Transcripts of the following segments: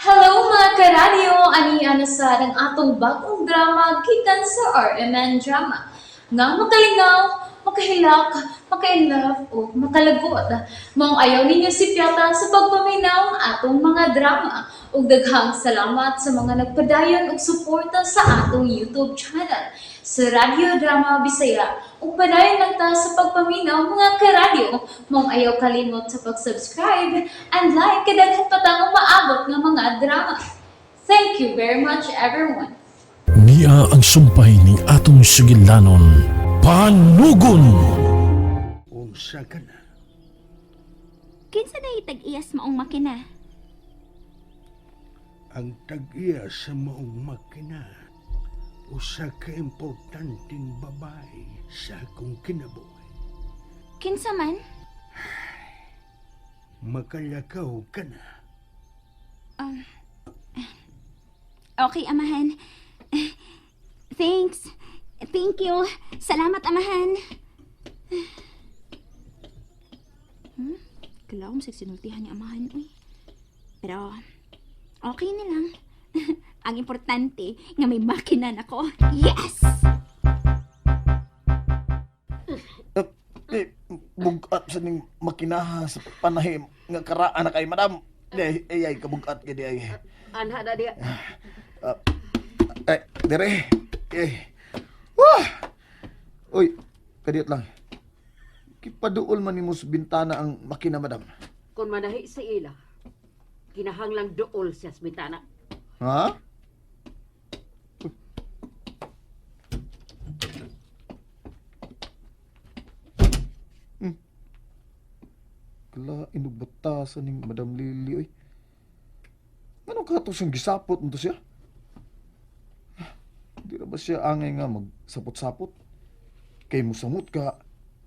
Hello, mga karadyo! Ani na sad ang atong bagong drama gikan sa RMN Drama nga makalingaw, makahilak, maka-inlove o makalagot. Maong ayaw ninyo sipyata sa pagpaminaw ang atong mga drama. Ug daghang salamat sa mga nagpadayon og suporta sa atong YouTube channel sa Radyo Drama Bisaya. Ug padayon lang ta sa pagpaminaw, mga karadyo. Maong ayaw kalimot sa pag-subscribe and like kay daghan pa tang umaabot nga mga drama. Thank you very much, everyone. Niya ang sumpay ning atong sugilanon. Panugon! Unsa ka na? Kinsa na tag-iyas maong makina? Ang tag-iya sa maong makina, usa ka importanteng babae sa akong kinabuhi. Kinsa man? Makalakaw ka na. Okay, amahan. Thanks. Thank you. Salamat, amahan. Kalaom sa sinultihan ni amahan, uy. Pero, okay na lang. Ang importante, nga may makina na ko. Yes! Eh, bugat sa ning makinaha sa panahim nga karaan na kay madam. Di, ay, ay, kabugat gid ay. Anha na diya. Eh, dire. Eh. Wah! Uy, kadiyot lang. Kipaduol man nimo sa bintana ang makina, madam. Kung manahi sa ila, kinahanglang duol siya sa bintana. Ha? Kala inugbatasan ning Madam Lily oy. Ano ka to siyang gisapot mo to siya? Di na ba siya angay nga magsapot-sapot? Kay musamot ka,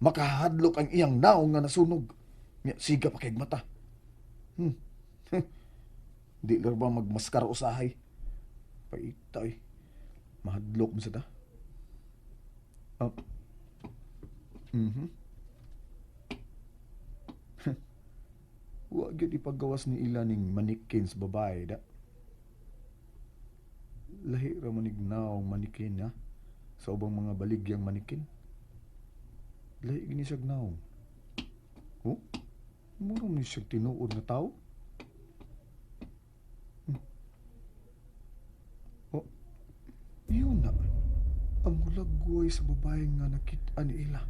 makahadlok ang iyang naong nga nasunog. Nya, siga pa kay mata. Di lang ba magmaskara usahay? Paita eh. Mahadlok mo sa ta. Ah. Wa gyud ipagawas ni ila ning manikin sa babae da. Lahi ra manig naong manikin ha. Sa ubang mga baligyang manikin. Lahi gini siyag naong. Oh? Mura man siyag tinuod nga tao. Oh, yun na. Ang hulagway sa babae nga nakita ni ila.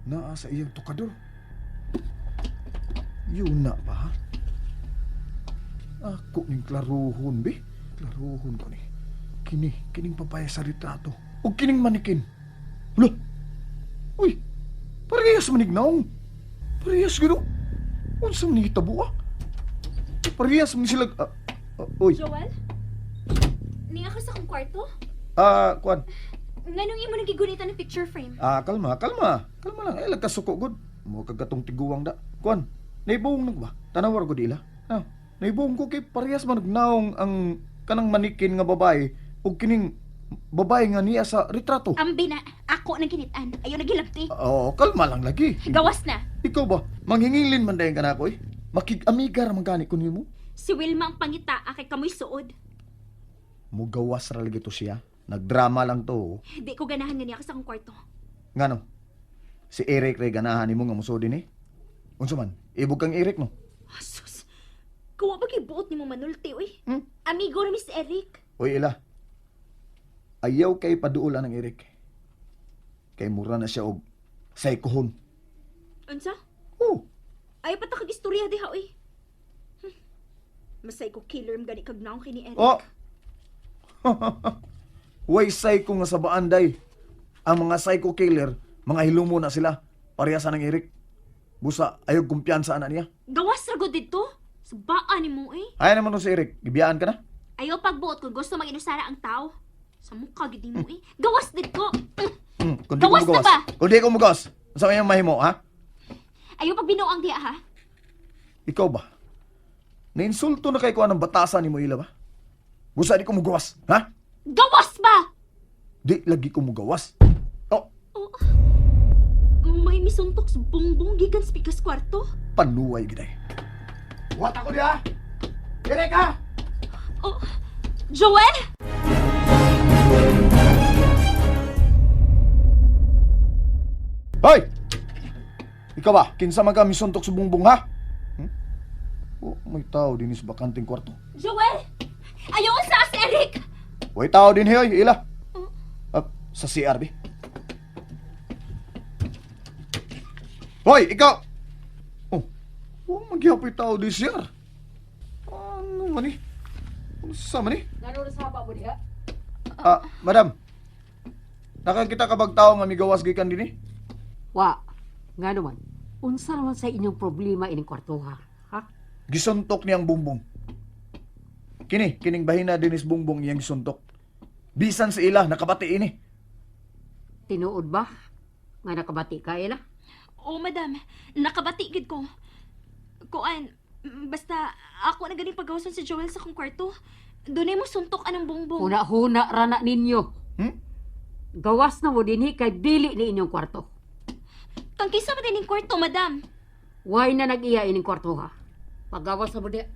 Naa sa iyang tokador. Yun na ba? Ha? Ako ning klaruhon, be. Klaruhon ko ni. Kini, kining babae sa retrato. O kining manikin. Hala! Uy! Parehas manig naong. Parehas gano. Unsa man hitabo ah? Parehas man sila. Ah, ah, uy. Joel? Niya ka sa akong kwarto? Ah, kuan. Nganong imo nagigunitan ng picture frame? Ah, kalma, kalma. Kalma lang. Ay, lagkasuko, good. Mo kagatong tiguang da. Kuan, naibuong na ko ba? Tanawar ko di ila. Ah, naibuong ko kay parehas man nagnaong ang kanang manikin nga babae ug kining babae nga niya sa retrato. Ambi na, ako nang kinitan. Ayaw nagilabti. Oo, kalma lang lagi. Gawas na. Ikaw ba? Manghingilin man dayon ka na ako eh. Makig-amiga ra man gani ko nimo. Si Wilma ang pangita, kay kamoy suod. Mugawas ra lagi to siya. Nagdrama lang to. Oh. Di ko ganahan nga niya ka sa akong kwarto. Ngano? Si Eric ray ganahan nimo nga musod dinhi. Unsa man? Ibog kang Eric no. Asus, kuwa ba gibuot ni mo manulti, uy? Hmm? Amigo ni Miss Eric. Uy, ila. Ayaw kay paduolan ng Eric. Kay mura na siya og psychohon. Unsa? Oh, Ayaw pa ta kag istorya diha, uy. Masay ko killer m gani kag naong kay ni Eric. Oh. Way psycho nga sa baanday. Ang mga psycho killer, mga hilumo na sila. Parehas ng Eric. Busa, ayaw kumpiyansa ana niya. Gawas ra gud didto. Sa baa ni mo, eh. Ay naman no si Eric, gibiyaan ka na. Ayaw pagbuot kung gusto mag-inusara ang tao. Sa mukha gid mo, eh. Gawas didto. Kung di ko Gawas na mugawas. ba? Kung di ko mugawas, unsa may mahimo, ha? Ayaw pagbinuang diha, ha? Ikaw ba? Nainsulto na kay ko anang batasan nimo ila ba? Busa di ko mugawas, ha? Gawas ba? Di lagi ko mugawas. Oh, Oh. May misuntok sa bongbong gikan sa pikas kwarto. Panuway gid ay. Wat ako diha. Dire ka. Oh, Joel? Hoy! Ikaw ba? Kinsa man kami suntok sa bungbong ha? Hmm? Oh, may tao din sa bakanting kwarto. Joel! Ayaw sa si Eric! Way tao din hoy, ila. Ah, sa CRB. Hoy, ikaw! Oh, oh magyapoy tao di CR. Ano man ni? Ano sa man ni? Ngano na saba mo diha? Ah, madam. Nakakita ka bag tao nga migawas gikan dinhi? Wa. Ngano man? Unsa naman sa inyong problema ining kwartuha? Ha? Gisuntok niyang bungbong. Kini, kining bahina dinis bungbong iyang gisuntok. Bisan sa ila nakabati ini. Tinuod ba? Nga nakabati ka, Ella? Oh, madam. Nakabati gid ko. Kuan, basta ako na ganing pagawason si Joel sa akong kwarto. Dunay mo suntok anang bongbong. Huna-huna ra na ninyo. Hmm? Gawas na mo dinhi kay dili ni inyong kwarto. Kang kinsa man dining kwarto, madam? Why na nag-iya ining kwarto ha? Pagawas na mo diha.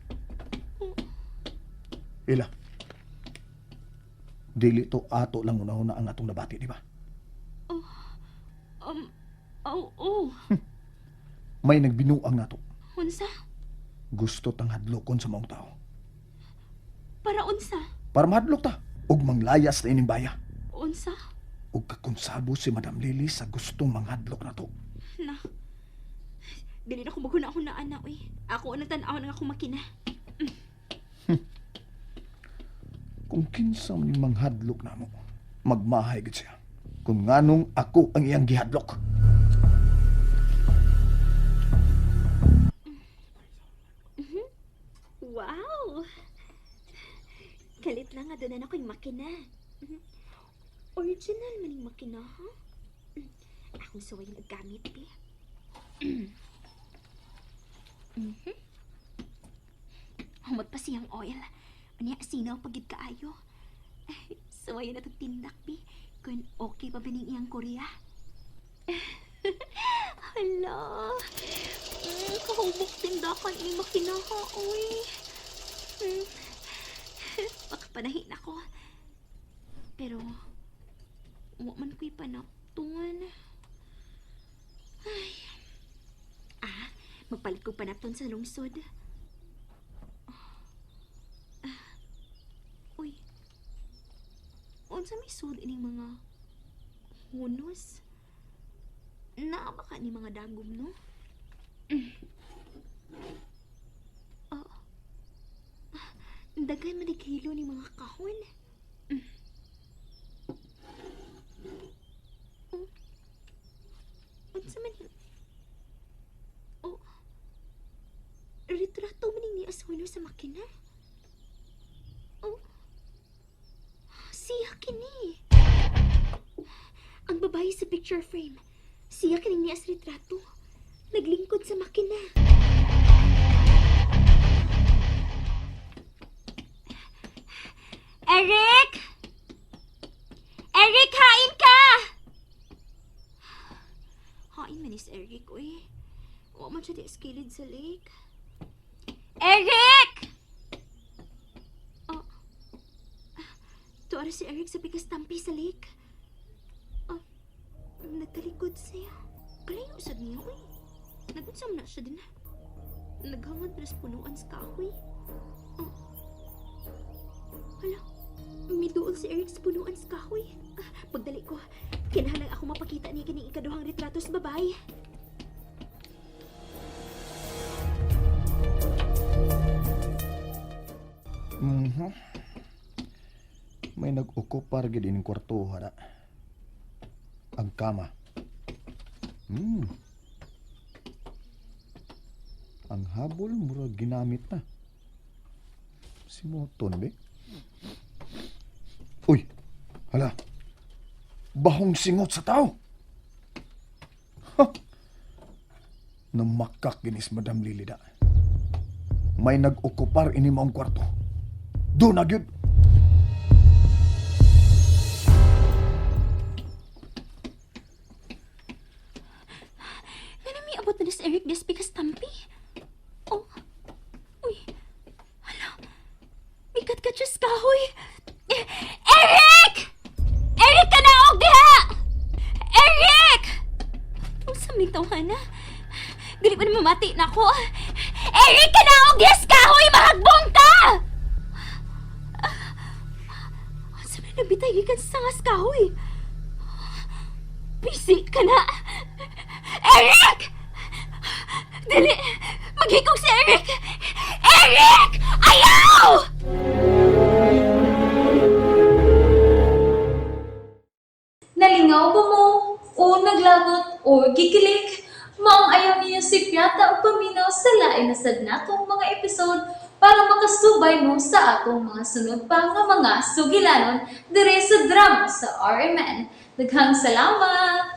Ila. Dili to ato lang una-una ang atong nabati, di ba? Oh, oh. May nagbinuang nato. Unsa? Gusto tang hadlokon sa maong tao. Para unsa? Para mahadlok ta ug manglayas na ining baya. Unsa? Ug kakonsabo si Madam Lily sa gustong manghadlok nato. Na. Dili na ko maghuna-huna ana oy. Ako ang tan-aw ng akong makina. Kung kinsa man ning manghadlok namo, magmahay gid siya. Kung nganong ako ang iyang gihadlok. Wow! Kalit lang nga doon na ako yung makina. Mhm. Original man yung makina, ha? Akong suway yung gamit, eh. Mhm. Humot pa siyang oil. Unya, sino pagid kaayo? Ay, suway na itong tindak, bi. Kung okay pa ba ning iyang Korea? Hala. Kahubok tindakan ini makina, ha, uy. Makapanahin ako. Pero, wa man ko'y panapton. Ay. Ah, magpalit ko panapton sa lungsod. Ah. Uy. Unsa may sud ining mga hunos? Naa ba ka ni mga dagom, no? Oh. Daghan man ni kilo ni mga kahon. Oh. Unsa man ni... Oh. Retrato man ni Asuno sa makina. Oh. Siya kini. Ang babae sa picture frame. Siya kining nias retrato. Naglingkod sa makina. Eric! Eric, hain ka! Hain man is Eric, uy. Wa man siya di eskilid sa lake. Eric! Oh. Tuara si Eric sa pikas tampi sa lake. Oh, nagtalikod siya. Kalayo sad niya, uy. Nagunsam na siya din. Naghangad pa sa punuan sa kahoy. Oh. Hala, miduol si Eric sa punuan sa kahoy. Ah, pagdali ko, kinahanglan ako mapakita niya kining ikaduhang retrato sa babae. Mhm. May nag-okupar gid ining kwarto na. Ang kama. Ang habol murag ginamit na. Si Moton be. Uy, hala. Bahong singot sa tao. Ha! Namakak ginis Madam Lilida. May nag-okupar ini maong kwarto. Do na gyud. Nga may abot na ni si Eric des because tampi. Oh. Uy. Hala. Mikat-kat Nagsangad siya sa kahoy. Eric! Eric ka na diha! Eric! Unsa man tawhana? Dili pa na mamati na ako. Eric ka na diha sa kahoy! Mahagbong ka! Unsa man nabitay gikan sa sangas kahoy? Bisi ka na! Eric! Dili! Maghikog si Eric! Eric! Ayaw! Nalingaw ba mo? O naglagot o gikilig? Maong ayaw niyo si Piata o paminaw sa lain na sad natong mga episode para makasubay mo sa atong mga sunod pa nga mga sugilanon dire sa drama sa RMN. Daghang salamat!